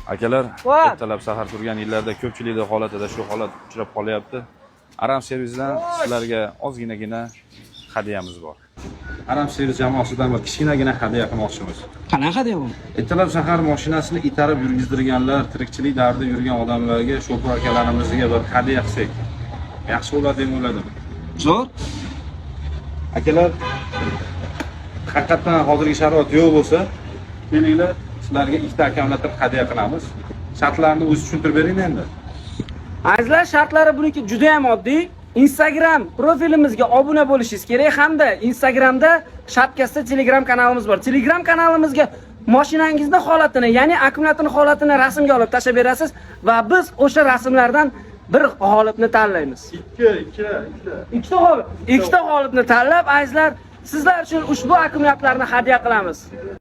Akalar, Va. Ertalab sahar turgan yillarda ko'pchilikda holatida shu holat uchrab qolyapti. Aram servisdan sizlarga ozginagina hadyamiz bor. Aram servis jamoasidan bir kichkinagina hadya qilmoqchimiz. Qanaqa hadya bu? Ertalab sahar mashinasini itarib yurgizdirganlar, tirikchilik dardida yurgan odamlarga, shofyor akalarimizga bir hadya qilsak, yaxshi bo'ladi deb o'yladim. Zo'r. Akalar, haqiqatdan hozirgi sharoit yo'q bo'lsa, kelinglar, sizlarga ikkita akkumulyator hadya qilamiz. Shartlarni o'zi tushuntirib bering endi. Azizlar, shartlari buniki juda ham oddiy. Instagram profilimizga obuna bo'lishingiz kerak hamda Instagramda shapkasida Telegram kanalimiz bor. Telegram kanalimizga mashinangizni holatini, ya'ni akkumulyatorning holatini rasmga olib tashlab berasiz va biz o'sha rasmlardan bir g'olibni tanlaymiz. Ikki, ikki, ikkita. Ikkita g'olib, ikkita g'olibni tanlab, azizlar, sizlar uchun ushbu akkumulyatorlarni hadya qilamiz.